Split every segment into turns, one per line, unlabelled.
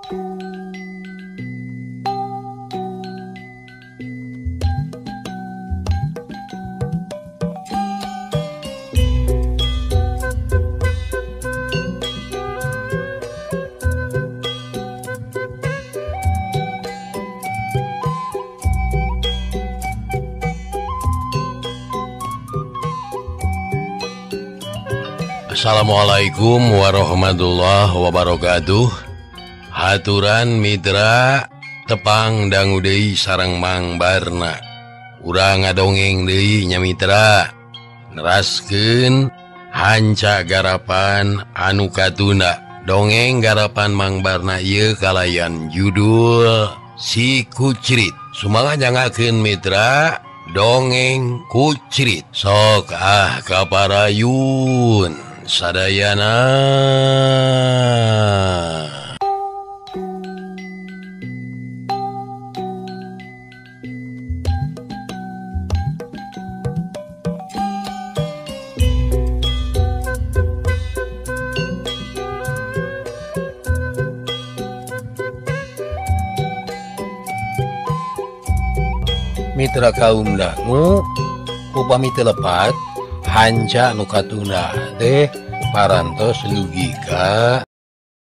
Assalamualaikum warahmatullahi wabarakatuh. Haturan mitra tepang dangu deui sareng Mang Barna. Urang ngadongeng deui nya mitra. Neraskeun hanca garapan anu katunda. Dongeng garapan Mang Barna ieu kalayan judul Si Kucrit. Sumangan nyangakeun mitra dongeng Kucrit. Sok ah kaparayun sadayana. Mitra kaum dangu upami teu lepat hanca nu katunda teh parantos logika.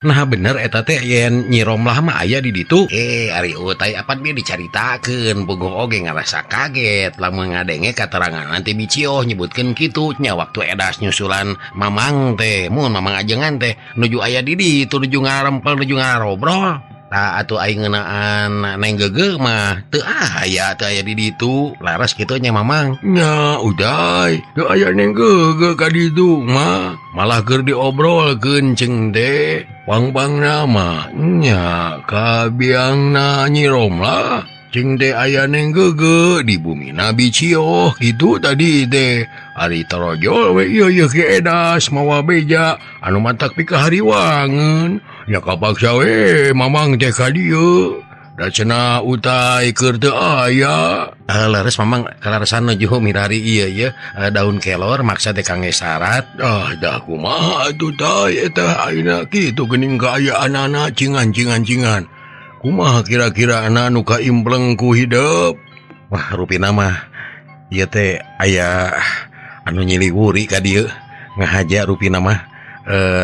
Nah bener eta teh yen Nyi Romlah mah aya di ditu. Ari utai apan bieu dicaritakeun puguh oge ngarasa kaget lamun ngadenge katerangan nanti Bicioh nyebutkeun kitu nya waktu edas nyusulan Mamang teh mun Mamang ajengan teh nuju aya di ditu nuju ngarempel nuju ngarobrol. Tah atuh aing ngeunaan Neng Gege mah teu aya teu aya di ditu laras kitu nya Mamang. Nya uday teu aya Neng Gege ka ditu mah malah keur diobrolkeun ceung teh pang-pangna mah nya ka biangna Nyi Romlah ceung teh aya Neng Gege di bumi Nabi Cioh kitu tadi teh. Ari torojol we ieu ieu ge edas mawa beja anu mantak pikahariwangeun nya kapaksa we Mamang teh ka dieu da cenah utai keur teu aya. Leres Mamang kalaresan nuju mirari ieu ieu daun kelor maksa teh kangge syarat. Ah dah kumaha atuh tah eta ayeuna kitu geuning kaayaanana cingan-cingan-cingan. Kumaha kira-kira ana nu kaimpleng ku hidep? Wah rupina mah ieu teh aya anu nyiliwuri ka dieu ngahaja rupina mah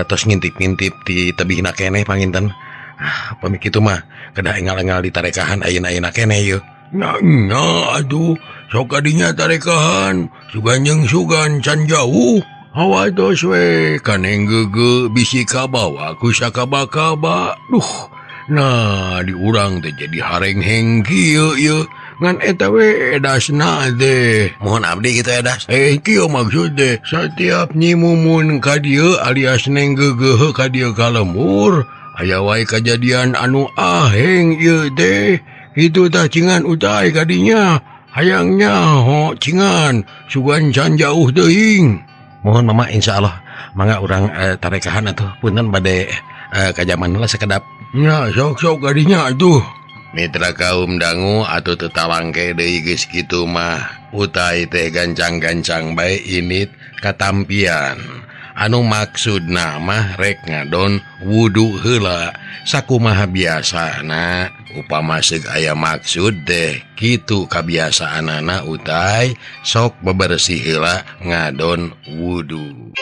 tos ngintip-ngintip ti tebihna keneh panginten. Ah pami kitu mah kedah engal-engal ditarekahan ayeuna-ayeuna keneh ieu. Nah nya atuh sok kadinya tarekahan sugan jeung sugan can jauh. Hawa tos we ka Neng Gege bisi kabawa ku sakaba-kaba. Duh nah di urang teh jadi harengheng kieu ieu ngan eta we edasna teh. Mohon abdi kitu edas. Kieu maksud teh satiap Nyi Mumun ka dieu alias Neng Gegeh ka dieu ka lembur aya wae kajadian anu aheng ieu teh. Kitu tah cingan utai kadinya hayang nyaho cingan sugan can jauh teuing. Mohon mama insyaallah mangga urang tarekahan atuh punten bade kajaman lah sekedap. Nya sok-sok kadinya atuh. Mitra kaum dangu atuh teu talangke deui geus kitu mah utai teh gancang-gancang bae init katampian. Anu maksudna mah rek ngadon wudu heula sakumaha biasana upama seuk aya maksud teh kitu kabiasaanana utai sok bebersih heula ngadon wudu.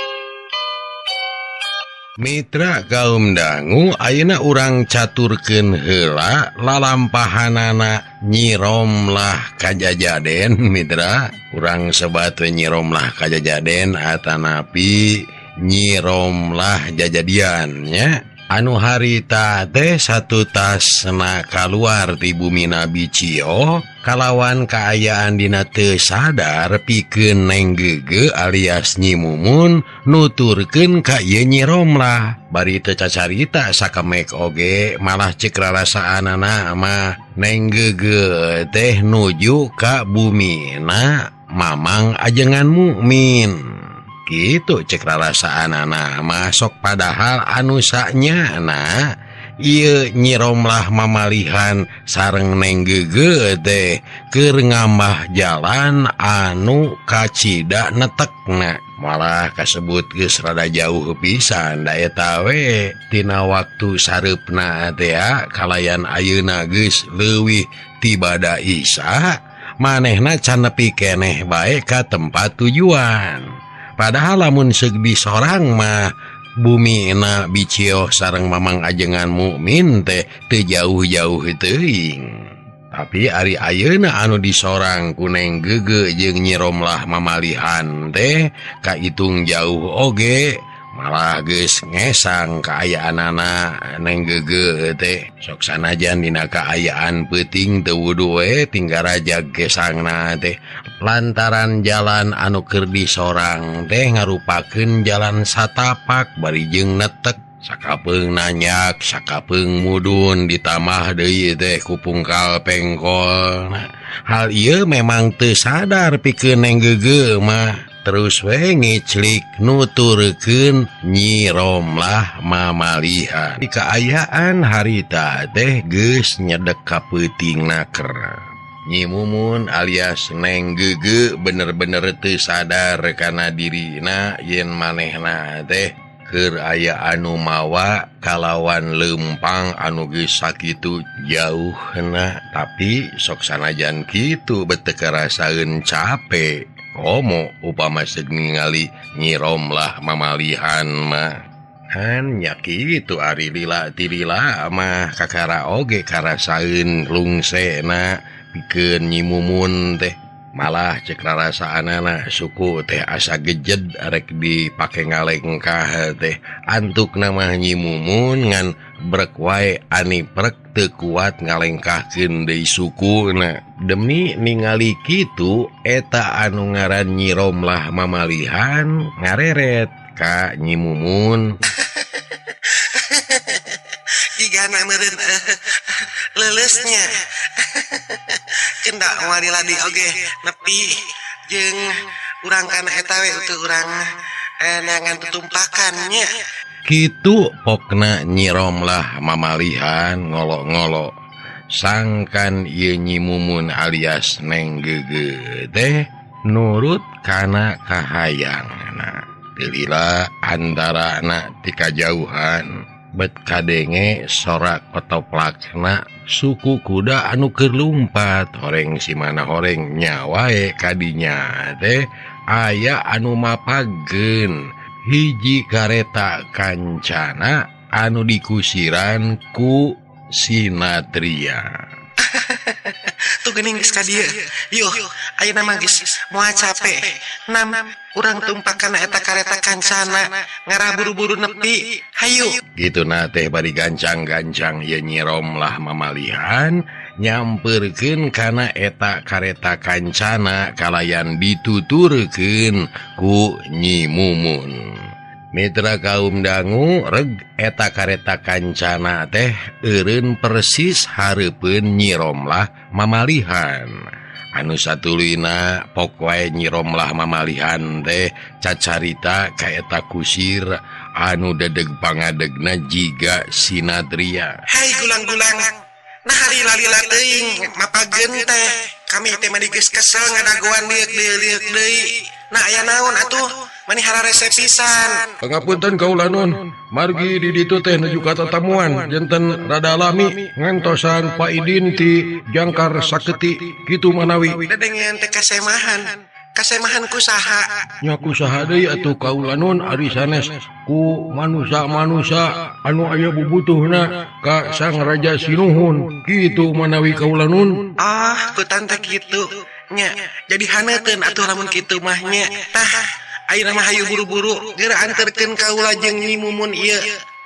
Mitra kaum dangu ayeuna urang caturkeun heula lalampahanana Nyi Romlah kajajaden. Mitra urang sebat we Nyi Romlah kajajaden atanapi Nyi Romlah jajadian nya. Anu harita teh satu tasna kaluar ti bumi Nabi Cio kalawan kaayaan dina teu sadar pikeun Neng Gege alias Nyi Mumun nuturkeun ka ieu Nyi Romlah bari teu cacarita sakemek oge malah ceuk rarasaanana mah Neng Gege teh nuju ka bumina Mamang ajengan mukmin. Gitu cek rarasaanana masuk padahal anu sanyana Ieu Nyi Romlah mamalihan sareng Neng Gege teh keur ngambah jalan anu kacida netekna. Malah kasebut geus rada jauh pisan da eta we tina waktu sareupna teh kalayan ayeuna geus leuwih tibada Isa manehna can nepi keneh bae ka tempat tujuan. Padahal lamun seug disorang mah bumina bicioh sareng Mamang Ajengan Mukmin teh teu jauh-jauh teuing. Tapi ari ayeuna anu disorang ku Neng Gege jeung Nyi Romlah mamalihan teh kaitung jauh oge, malah geus ngesang kaayaanana Neng Gege teh. Sok sanajan dina kaayaan peuting teu wudu we tinggarajag gesangna teh lantaran jalan anu keur disorang teh ngarupakeun jalan satapak bari jeung netek. Sakapeung nanyak, sakapeung mudun ditambah deui teh ku pungkal pengkol. Hal ieu memang teu sadar pikeun Neng Gege mah. Terus we ngiclik nuturkeun Nyi Romlah mamalihan. Di kaayaan harita teh geus nyedek ka peuting naker. Nyi Mumun alias Neng Gege bener-bener teu sadar kana dirina yen manehna teh keur aya anu mawa kalawan lempang anu geus sakitu jauhna. Tapi sok sanajan kitu beuteung karasaeun capek. Komo upama seug ningali Nyi Romlah mamalihan mah. Han nya kitu ari lila tilila mah kakara oge karasaeun lungsena pikeun Nyi Mumun teh. Malah cek rarasaanana suku teh asa gejed arek dipake ngalengkah teh. Antuk nama Nyi Mumun ngan brek wae ani prek teu kuat ngalengkahkeun deui sukuna. Demi ningali kitu eta anu ngaran Nyi Romlah mamalihan ngareret ka Nyi Mumun.
Igana meureun leuleusnya. Kendak moal ladi oge nepi jeung urang kana eta we utuh urang neangan tutumpakan nya.
Kitu pokna Nyi Romlah mamalihan ngolok-ngolok. Sangkan ieu Nyi Mumun alias Neng Gege teh nurut kana kahayangna. Teu lila antarana ti kajauhan bet kadenge sorak kotoplakna suku kuda anu keur lumpat. Horeng si mana horeng nyawae kadinya teh aya anu mapageun hiji kareta kancana anu dikusiran ku Sinatria.
Tuh geuning geus ka dieu. Yuh, ayeuna mah geus moal capek. Nam urang tumpakan eta kareta kancana ngarah buru-buru nepi. Hayu.
Gitu na teh bari gancang-gancang ye Nyi Romlah mamalihan nyamperkeun kana eta kareta kancana kalayan dituturkeun ku Nyi Mumun. Mitra kaum dangu reg eta kareta kancana teh eureun persis hareupeun Nyi Romlah mamalihan. Anu satuluyna pok wae Nyi Romlah mamalihan teh cacarita ka eta kusir anu dedeg pangadegna jiga Sinatria.
Hai gulang-gulang, nah lila-lila teuing mapageun teh. Kami teh mah geus kesel ngadagoan lieuk-lieuk deui. Nah aya naon atuh? Mani hararese pisan.
Pangapunten kaula nun, margi di ditu teh nuju ka tatamuan janten rada lami ngantosan Pak Idin ti jangkar saketi kitu manawi.
Dedengean teh kasemahan. Kasemahan ku saha?
Nya ku saha deui atuh kaula nun ari sanes ku manusa-manusa anu aya bubutuhna ka Sang Raja Sinuhun kitu manawi kaula nun.
Ah, ku tante kitu nya. Jadi haneuteun atuh lamun kitu mah nya. Tah, ayeuna mah hayu buru-buru geura anterkeun kaula jeung Nyi Mumun ieu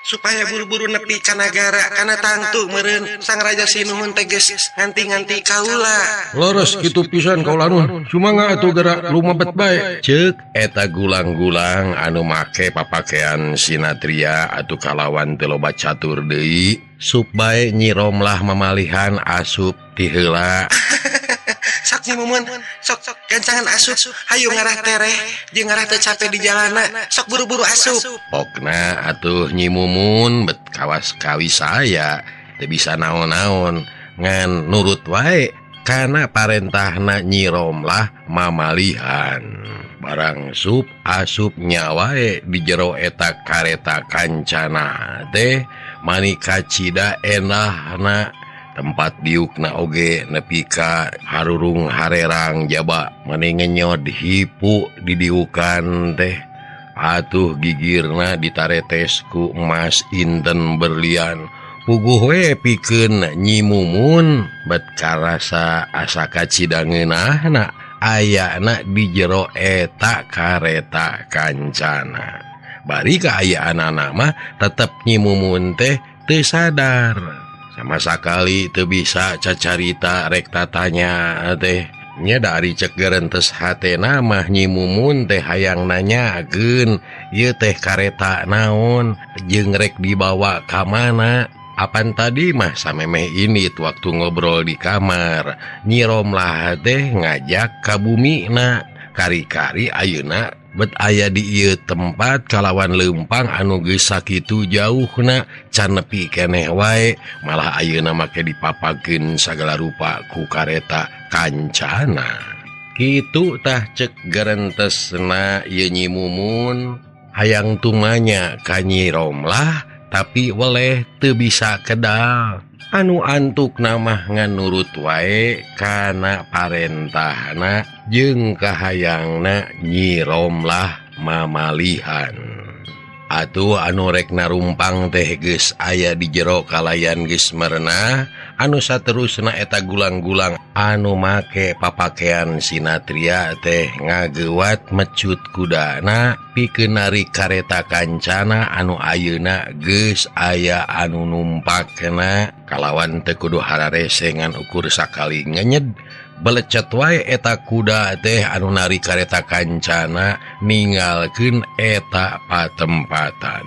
supaya buru-buru nepi ka nagara kana tangtu meureun Sang Raja Sinuhun teh geus nganti-nganti kaula.
Leres kitu pisan kaula nun. Sumangga atuh geura lumebet bae. Ceuk eta gulang-gulang anu make papakean Sinatria atuh kalawan teu loba catur deui sup bae Nyi Romlah mamalihan asup ti heula.
Sok Nyi Mumun, sok gancangan asup, hayu ngarah tereh jeung ngarah teu cape di jalana, sok buru-buru asup.
Pokna atuh Nyi Mumun bet kawas kawisaya teu bisa naon-naon ngan nurut wae kana parentahna Nyi Romlah mamalihan. Barang sup asup nyawae di jero eta kareta kancana teh mani kacida enahna tempat diukna oge nepi ka harurung harerang jaba mani ngenyod hipu di diukan teh atuh gigirna ditaretes ku emas inten berlian. Puguh we pikeun Nyi Mumun bet karasa asa kacida ngeunahna ayana di jero eta kareta kancana. Bari kaayaanana mah tetep Nyi Mumun teh teu sadar. Sama sakali teu bisa cacarita rek tatanya teh. Nya dari cek gerentes hatena mah Nyi Mumun teh hayang nanyakeun ieu teh kareta naon jeung rek dibawa ka mana. Apan tadi mah samemeh ini waktu ngobrol di kamar Nyi Romlah teh ngajak ka bumina kari-kari ayeuna bet aya di ieu tempat kalawan leumpang anu geus sakitu jauhna can nepi keneh wae malah ayeuna make dipapakeun sagala rupa ku kareta kancana. Kitu tah cek gerentesna ieu Nyi Mumun hayang tumanya ka Nyi Romlah tapi weleh teu bisa kedal. Anu antuk namah ngan nurut wae kana parentahna jeung kahayangna Nyi Romlah mamalihan. Atuh anu rek narumpang teh geus aya di jero kalayan geus merenah anu saterusna eta gulang-gulang anu make papakean sinatria teh ngageuwat mecut kudana pikeun narik kareta kancana anu ayeuna geus aya anu numpakna kalawan teu kudu hararese ngan ukur sakali ngenyed belecet wae eta kuda teh anu narik kareta kancana ninggalkeun eta patempatan.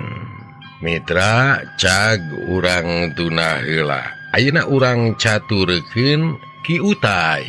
Mitra cag urang tuna heula. Ayeuna urang caturkeun Ki Utai.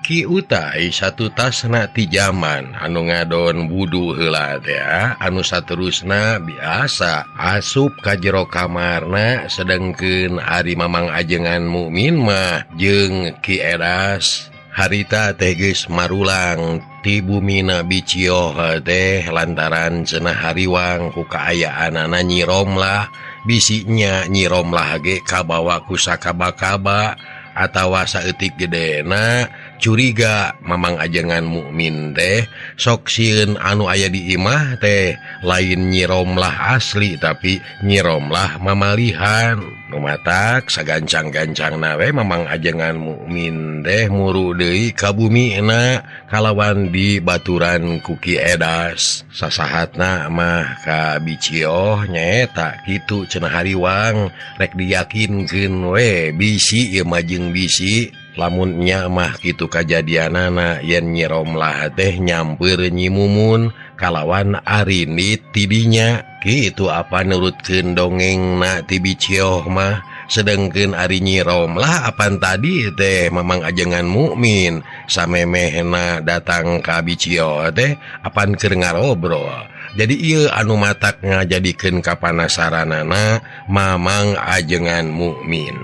Ki Utai satutasna ti jaman anu ngadon wudu heula teh anu saterusna biasa asup ka jero kamarna sedengkeun ari Mamang Ajengan Mukmin mah jeung Ki Eras harita teh geus marulang ti bumina Bicioh teh lantaran cenah hariwang ku kaayaanana Nyi Romlah bisinya Nyi Romlah ge kabawa ku sakaba-kaba atawa saeutik gedena curiga Mamang Ajengan Mukmin teh sok sieun anu aya di imah teh lain Nyi Romlah asli tapi Nyi Romlah mamalihan. Nu matak sagancang-gancangna we Mamang Ajengan Mukmin teh muru deui ka bumina kalawan di baturan ku Ki Edas. Sasahatna mah ka Bicioh nyaeta kitu cenah hariwang rek diyakinkeun we bisi ieu mah jeung bisi. Lamun nya mah kitu kajadianana yen Nyi Romlah teh nyampeur Nyi Mumun kalawan arinit tidinya kitu apa nurutkeun dongengna ti Bicioh mah sedengkeun ari Nyi Romlah apan tadi teh Mamang Ajengan Mukmin samemehna datang ka Bicioh teh apan keur ngarobrol. Jadi ieu anu matak ngajadikeun kapanasaranana Mamang Ajengan Mukmin.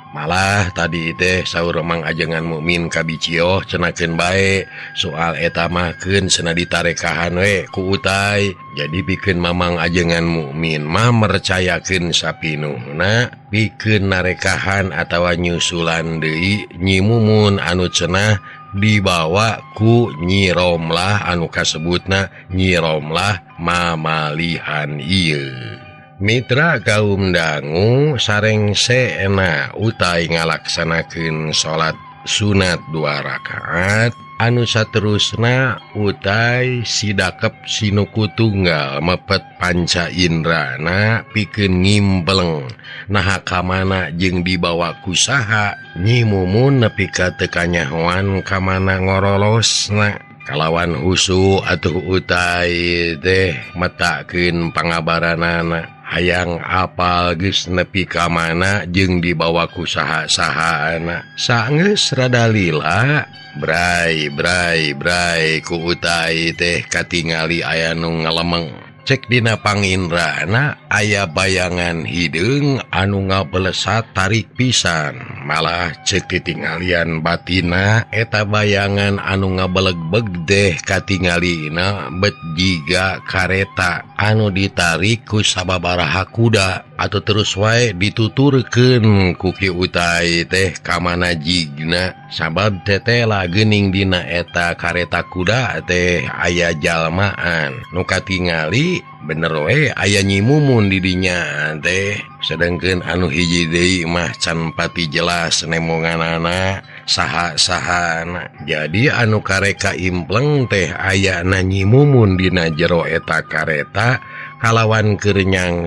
Malah tadi teh saur Mang Ajengan Mukmin ka Bicioh cenakeun bae soal eta mah keun cenah ditarekahan we ku Utai. Jadi pikeun Mamang Ajengan Mukmin mah mercayakeun sapinuhna pikeun narekahan atawa nyusulan deui Nyi Mumun anu cenah dibawa ku Nyi Romlah anu kasebutna Nyi Romlah mamalihan ieu. Mitra kaum dangu sareng seena Utai ngalaksanakeun salat sunat 2 rakaat anu saterusna Utai sidakep sinuku tunggal mepet panca indrana pikeun ngimpleng naha kamana jeung dibawa ku saha Nyi Mumun nepi ka teu kanyahoan kamana ngorolosna. Kalawan husu atuh Utai teh metakeun pangabaranana. Hayang apal geus nepi ka mana jeung dibawa ku saha-saha anak. Sanggeus rada lila, bray bray bray ku Utai teh katingali aya nu ngalemeng. Cek dina pangindrana aya bayangan hideung anu ngabelesat tarik pisan. Malah cek titinggalian batina eta bayangan anu ngabelegbeg deh katingalina bet jiga kareta anu ditarik ku sababaraha kuda atau terus wae dituturkeun ku Ki Utai teh ka mana jigna sabab tetela geuning dina eta kareta kuda teh aya jalmaan nu katingali bener we aya Nyi Mumun di dinya teh. Sedangkeun anu hiji deui mah can pati jelas nemonganana saha-sahana. Jadi anu kareka impleng teh aya na Nyi Mumun dina jero eta kareta kalawan keur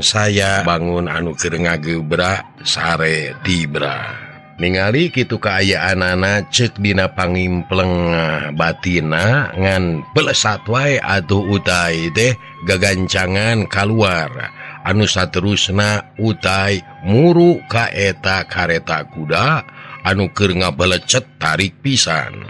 saya bangun anu keur ngagebrak sare tibra. Ningali kitu kaayaanana cek dina pangimpleng batina ngan belesat wae atuh Utai teh gagancangan kaluar anu saterusna Utai muru ka eta kareta kuda anu keur ngabelecet tarik pisan.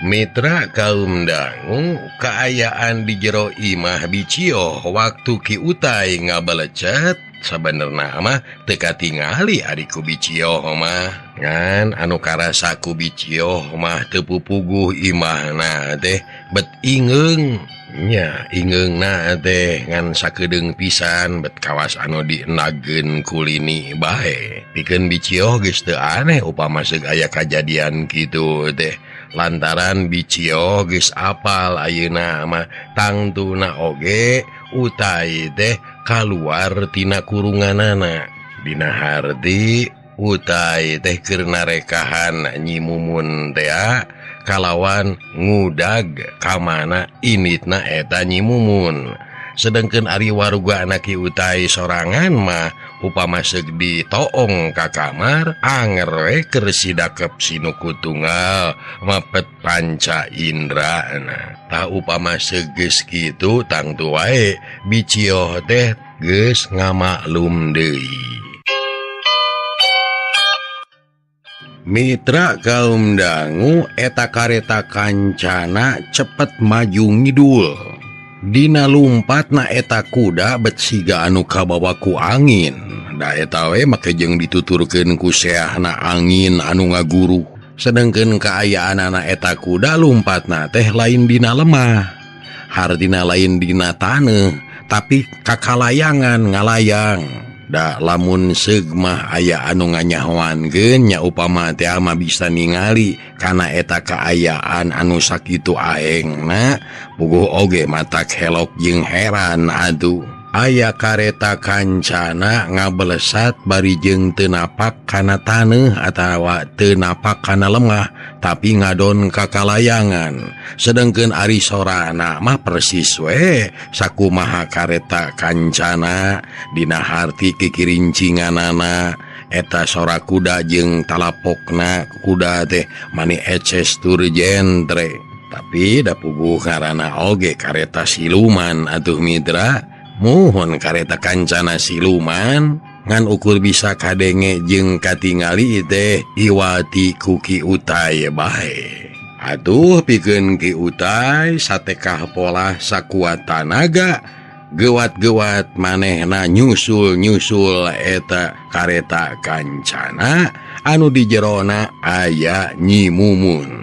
Mitra kaum dangu kaayaan di jero imah Bicioh waktu Ki Utai ngabelecet sabenerna mah teu katingali ari ku Bicioh mah. Ngan anu karasa ku Bicioh mah teu pupuguh imahna teh bet ingeung nya ingeungna teh ngan sakedeung pisan bet kawas anu dienageun kulini bae. Pikeun Bicioh geus teu aneh upama seug aya kajadian kitu teh. Lantaran Bicioh geus apal ayeuna mah tangtuna oge Utai teh kaluar tina kurunganana. Dina harti Utai teh keur narekahan Nyi Mumun teh kalawan ngudag ka mana initna eta Nyi Mumun. Sedangkeun ari waruga anak Ki Utai sorangan mah upama seug ditoong ka kamar anger we keur sidakep sinuku tunggal mapet panca indrana. Tah upama seug geus kitu tangtu wae Bicioh teh geus ngamaklum deui. Mitra kaum dangu eta kareta kancana cepet maju ngidul. Dina lumpatna eta kuda bet siga anu kabawa ku angin. Da eta we make jeung dituturkeun ku seahna angin anu ngaguru. Sedangkeun kaayaanana eta kuda lumpatna teh lain dina lemah, hartina lain dina taneuh, tapi kakalayangan ngalayang. Da lamun seug mah aya anu nganyahoankeun nya upama teh mah bisa ningali kana eta kaayaan anu sakitu aengna puguh oge matak helok jeung heran atuh. Aya kareta kancana ngabelesat bari jeung teu napak kana taneuh atawa teu napak kana lemah tapi ngadon ka kalayangan. Sedangkeun ari sorana mah persis we sakumaha kareta kancana dina harti kikirincinganana eta sora kuda jeung talapokna kuda teh mani eces tur jentre. Tapi da puguh ngaranna oge kareta siluman atuh mitra. Muhun kareta kancana siluman ngan ukur bisa kadenge jeung katingali teh iwati ku Ki Utai bae. Atuh pikeun Ki Utai satekah polah sakuat tanaga gewat-gewat manehna nyusul-nyusul eta kareta kancana anu di jerona aya Nyi Mumun.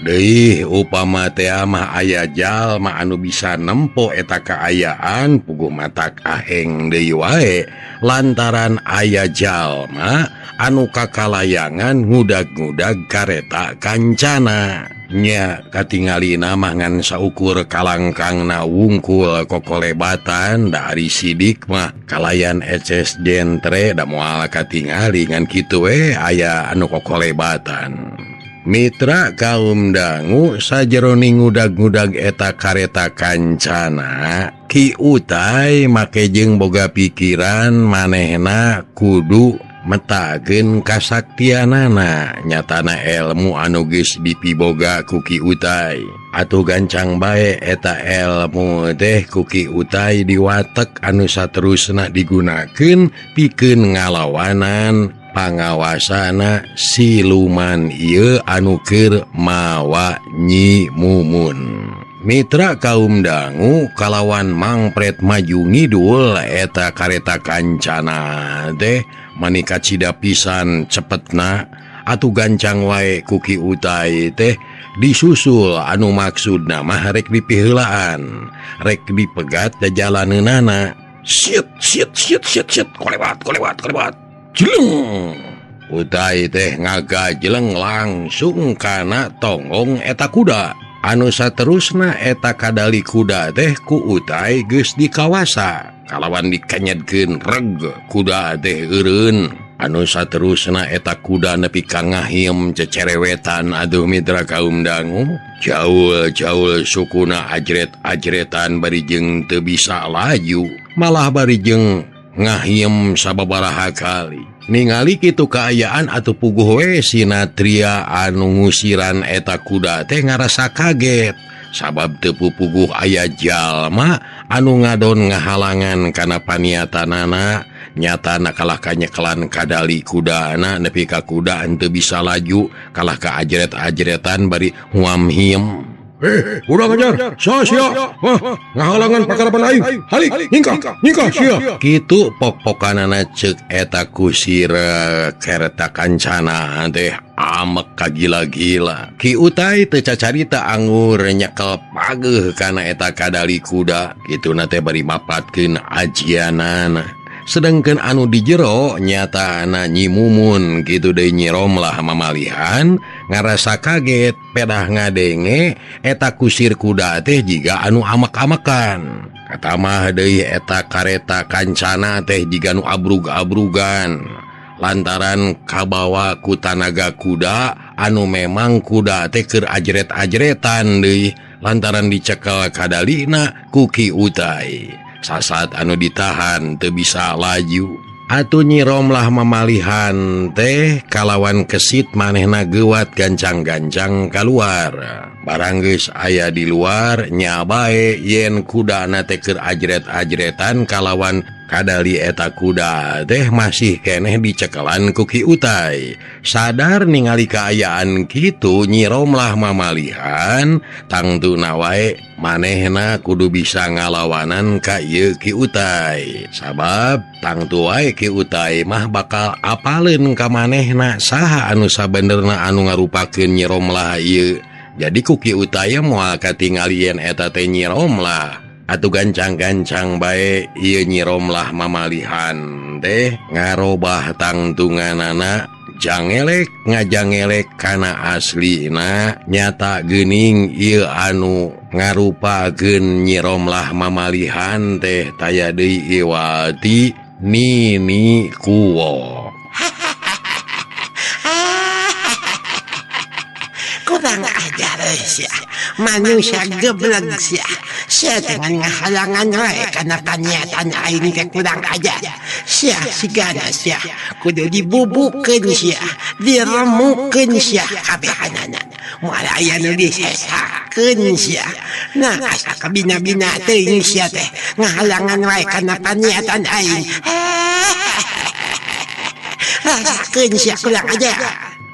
Deui upama teh mah aya jalma anu bisa nempo eta kaayaan puguh matak aheng deui wae lantaran aya jalma anu kakalayangan ngudag-ngudag kareta kancana. Nya katingalina mah ngan saukur kalangkangna wungkul kokolebatan da ari sidik mah kalayan eces jentre da moal katingali ngan kitu we aya anu kokolebatan. Mitra kaum dangu sajeroning ngudag-ngudag eta kareta kancana Ki Utai make jeung boga pikiran manehna kudu Metakeun kasaktianana nyatana elmu anu geus dipiboga ku Ki Utai. Atuh gancang bae eta elmu teh ku Ki Utai diwatek anu saterusna digunakeun pikeun ngalawanan pangawasana siluman ieu anu keur mawa Nyi Mumun. Mitra kaum dangu kalawan mangpret maju ngidul eta kareta kancana teh manika cida pisan cepetna atuh gancang wae ku Ki Utai teh disusul anu maksudna mah rek dipiheulaan rek dipegat jalaneunana. Shit shit shit shit shit kolewat kolewat kolewat jeleng. Utai teh ngagajeleng langsung kana tonggong eta kuda. Anu saterusna eta kadali kuda teh ku Utai geus dikawasa kalawan dikenyedkeun reg kuda teh eureun. Anu saterusna eta kuda nepi ka ngahiem cecerewetan. Aduh mitra kaum dangu, jaul-jaul sukuna ajret-ajretan bari jeung teu bisa laju, malah bari jeung ngahiem sababaraha kali. Ningali kitu kaayaan atuh puguh we sinatria anu ngusiran eta kuda teh ngarasa kaget sabab teu pupuguh aya jalma anu ngadon ngahalangan kana paniatanana. Nyatana kalah ka nyekelan kadali kudana nepi ka kuda henteu bisa laju kalah ka ajret-ajretan bari huam hiem. Urang ajar, sia, ngahalangan pakarapan aing, halik, nyingkah, nyingkah, sia. Kitu pok-pokanana ceuk eta kusir kereta kancana teh amek kagila-gila. Ki Utai teu cacarita anggur nyekel pageuh kana eta kadali kuda, kituna teh bari mapatkeun ajianana. Sedangkan anu di jero nyatana Nyi Mumun kitu deui Nyi Romlah mamalihan ngarasa kaget pedah ngadenge eta kusir kuda teh jiga anu amek-amekan. Katamah deui eta kareta kancana teh jiga nu abrug-abrugan lantaran kabawa ku tanaga kuda anu memang kuda teh keur ajret-ajretan deui lantaran dicekel kadalina ku Ki Utai. Sasat anu ditahan teu bisa laju. Atuh Nyi Romlah mamalihan teh kalawan kesit manehna geuwat gancang-gancang kaluar. Barang geus aya di luar nya bae yen kudana teh keur ajret-ajretan kalawan kadali eta kuda teh masih keneh dicekelan ku Ki Utai. Sadar ningali kaayaan kitu Nyi Romlah mamalihan tangtuna wae manehna kudu bisa ngalawanan ka ieu Ki Utai. Sabab tangtu wae Ki Utai mah bakal apaleun ka manehna saha anu sabenerna anu ngarupakeun Nyi Romlah ieu. Jadi ku Ki Utai moal katingalieun eta teh Nyi Romlah. Atuh gancang-gancang bae ieu Nyi Romlah mamalihan teh ngarobah tangtunganana jangelek ngajangelek kana aslina nyata geuning ieu anu ngarupakeun Nyi Romlah mamalihan teh taya deui Iwati Nini Kuwo.
Kurang ajar sia, manusia geblek sia. Sia dengan ngahalangan wae kana paniatan aing teh kurang ajar. Sia sigana sia kudu dibubukeun sia, diremukeun sia kabehanana. Moal aya nu disesakeun sia. Nah asa kabina-bina teuing sia teh ngahalangan wae kana paniatan aing. Rasakeun sia kurang ajar.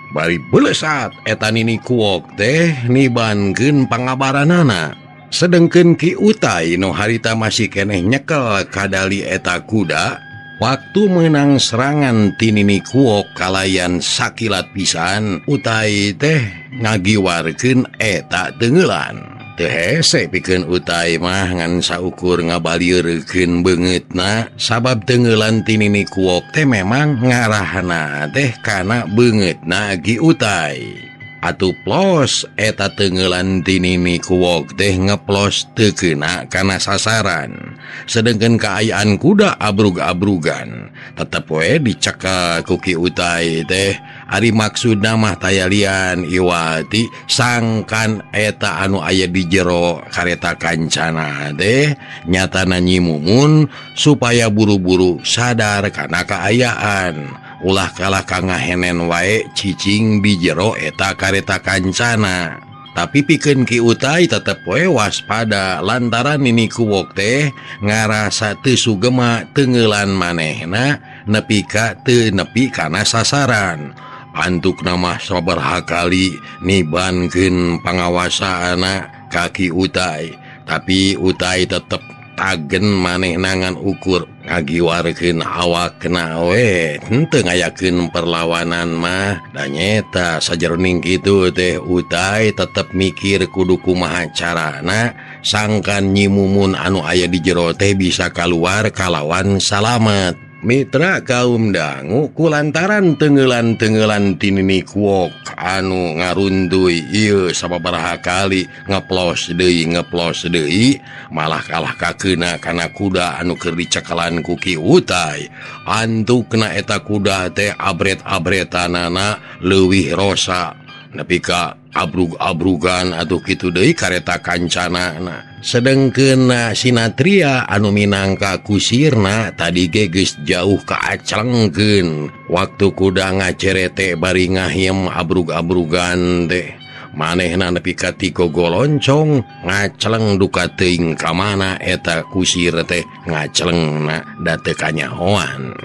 Bari belesat eta Nini Kuwok teh nibankeun pangabaranana. Sedengkeun Ki Utai nu harita masih keneh nyekel kadali eta kuda, waktu meunang serangan ti Nini Kuwok kalayan sakilat pisan, Utai teh ngagiwarkeun eta teungeulan. Teu hese pikeun Utai mah ngan saukur ngabalieurkeun beungeutna, sabab teungeulan ti Nini Kuwok teh memang ngarahna teh kana beungeutna Ki Utai. Atuh plos eta teungeulan ti Nini Kuwok teh ngeplos teu keuna kana sasaran. Sedengkeun kaayaan kuda abrug-abrugan, tetep we dicekel ku Ki Utai teh. Ari maksudna mah tayalian Iwati sangkan eta anu aya di jero kareta kancana teh nyatana Nyi Mumun supaya buru-buru sadar kana kaayaan. Ulah kalah ka ngahenen wae cicing di jero eta kareta kancana. Tapi pikeun Ki Utai tetep we waspada lantaran Nini Kuwok teh ngarasa teu sugema teunggeulan manehna nepi ka teu nepi kana sasaran. Antukna mah sabaraha kali nibankeun pangawasaana ka Ki Utai, tapi Utai tetep tagen manehna ngan ukur ngagiwarkeun awakna we henteu ngayakeun perlawanan mah. Da nyeta sajeroning kitu teh Utai tetep mikir kudu kumaha carana sangkan Nyi Mumun anu aya di jero teh bisa kaluar kalawan salamet. Mitra kaum dangu kulantaran tenggelan-tenggelan ti Nini Kuwok anu ngarunduy ieu sababaraha kali ngeplos deui malah kalah kakeuna kana kuda anu keur dicekalan ku Ki Utai. Antukna eta kuda teh abret-abretanana leuwih rosa nepi ka abrug-abrugan atuh kitu deui kareta kancanana. Sedengkeun Sinatria anu minangka kusirna tadi ge geus jauh kaaclengkeun. Waktu kuda ngacerete bari ngahiem abrug-abrugan teh manehna nepi ka tigogoloncong ngacleng duka teuing ka mana eta kusir teh ngaclengna da teu kanyahoan.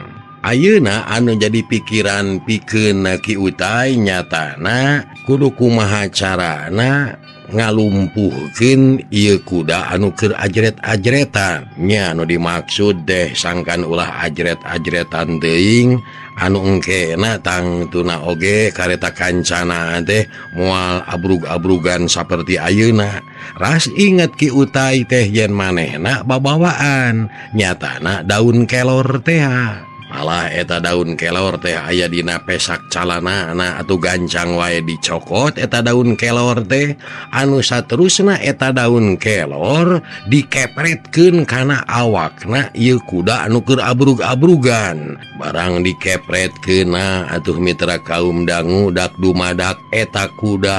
Ayeuna anu jadi pikiran pikeun Ki Utai nyatana kudu kumaha carana ngalumpuhkeun ieu kuda anu keur ajret-ajretan. Nya anu dimaksud deh sangkan ulah ajret-ajretan teuing anu engkena tangtuna oge kareta kancana teh moal abrug-abrugan saperti ayeuna. Ras inget Ki Utai teh yen manehna babawaan nyatana daun kelor teh. Malah eta daun kelor teh aya dina pesak calanana atuh gancang wae dicokot eta daun kelor teh anu saterusna eta daun kelor dikepretkeun kana awakna ieu kuda anu keur abrug-abrugan. Barang dikepretkeunna atuh mitra kaum dangu dak dumadak eta kuda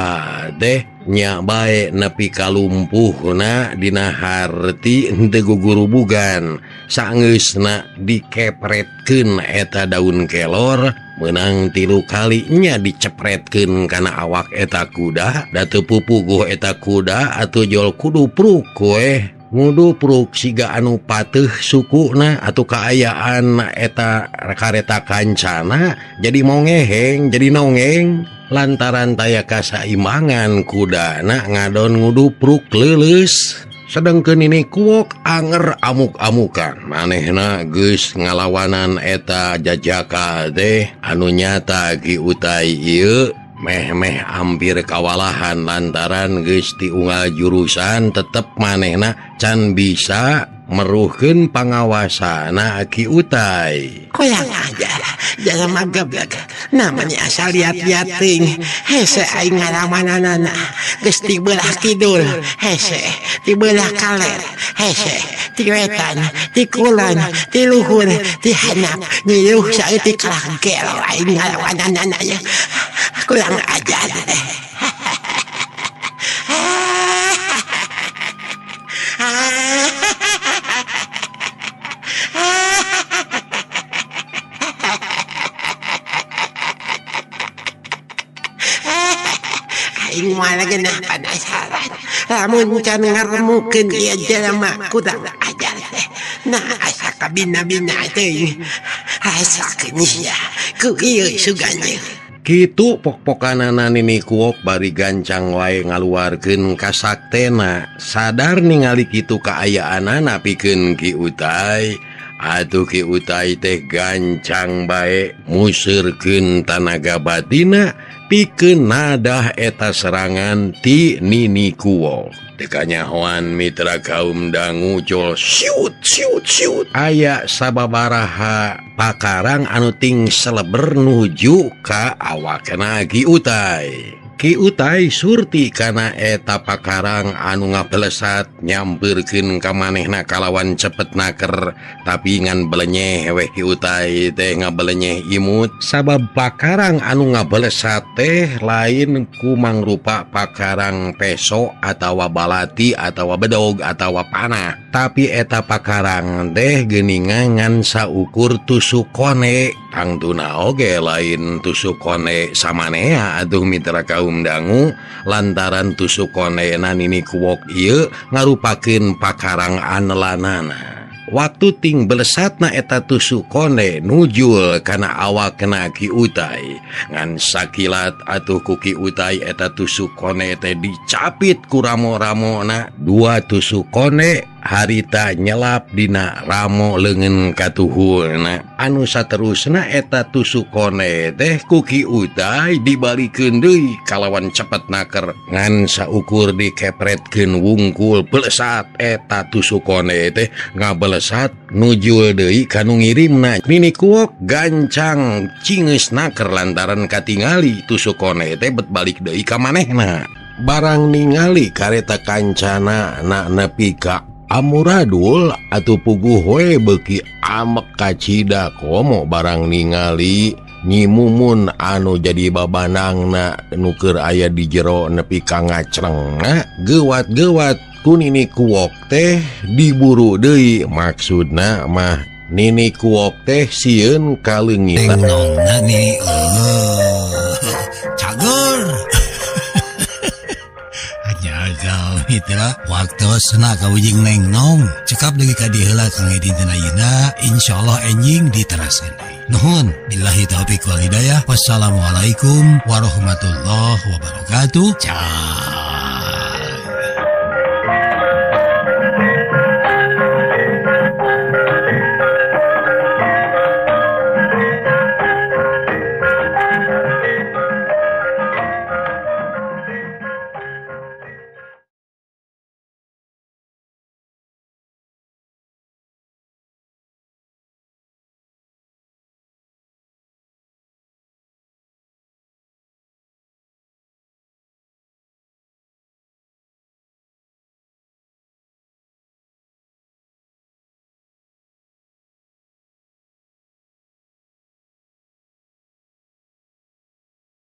teh nya bae nepi kalumpuhna dina harti henteu gugurubugan. Saeunggeusna dikepretkeun eta daun kelor meunang 3 kali nya dicepretkeun kana awak eta kuda. Da teu pupuguh eta kuda atuh jol kudu pruk we ngudupruk siga anu pateuh sukuna atau kaayaan eta kareta kancana jadi mongeheng jadi nongeng lantaran taya kasaimbangan kudana ngadon ngudupruk leuleus. Sedengkeun Nini Kuwok anger amuk-amukan manehna geus ngalawanan eta jajaka teh anu nyata Ki Utai ieu meh-meh hampir kawalahan lantaran geus tiunggal jurusan tetep manehna can bisa meruhkeun pangawasana Ki Utai.
Koyang aja jangan mageblek namanya asal liat-liat ting hese aing ngalamananana geus ti belah kidul hese ti belah kaler hese ti wetan ti kulon ti luhur ti hanap ngiluh saeutik kalah gelo aing ngalawananana ya kurang ajar. Aing moal genah panasaran lamun can ngaremukeun ieu jelema kurang ajar teh. Nah asa kabina-bina teuing rasakeun sia ku ieu sugan.
Kitu pok-pokanana Nini Kuwok bari gancang wae ngaluarkeun kasaktena. Sadar ningali kitu kaayaanana pikeun Ki Utai. Atuh Ki Utai teh gancang bae museurkeun tanaga batina pikeun nadah eta serangan ti Nini Kuwok. Teu kanyahoan mitra kaum dangu jol siut siut siut aya sababaraha pakarang anu ting seleber nuju ka awakna Ki Utai. Ki Utai surti kana eta pakarang anu ngabelesat nyampeurkeun ka manehna kalawan cepet naker, tapi ngan belenyeh weh Ki Utai teh ngabelenyeh imut sabab pakarang anu ngabelesat teh lain ku mangrupa pakarang peso atawa balati atawa bedog atawa panah, tapi eta pakarang teh geuningan ngan saukur tusuk kone. Tangtuna oge lain tusuk kone samanea atuh mitra kaum dangu, lantaran tusuk kone na Nini Kuwok ieu ngarupakeun pakarang anelanana. Waktu ting belesatna eta tusuk kone nujul kana awakna Ki Utai, ngan sakilat atuh ku Ki Utai eta tusuk kone teh dicapit ku ramo-ramona. Dua tusuk kone harita nyelap dina ramo leungeun katuhurna. Anu saterusna eta tusuk kone teh ku Ki Utai dibalikeun deui kalawan cepet naker, ngan saukur dikepretkeun wungkul belesat eta tusuk kone teh ngabelesat nujul deui kanu ngirimna. Nini Kuwok gancang cingeus naker lantaran katingali tusuk kone teh bet balik deui ka manehna. Barang ningali kareta kancana na nepi ka amuradul atuh puguh we beuki amek kacida komo barang ningali Nyi Mumun anu jadi babanangna nu keur aya di jero nepi ka ngacrengna. Gewat-gewat ku Nini Kuwok teh diburu deui, maksudna mah Nini Kuwok teh sieun kaleungitan.
Nongna nih cager. Mitra waktu sena kawijing neng nong cekap lagi ka diheula kang dinten ayeuna, insyaallah enjing diterasan deui. Nuhun billahi taufik wal hidayah, wassalamualaikum warahmatullahi wabarakatuh. Ciao.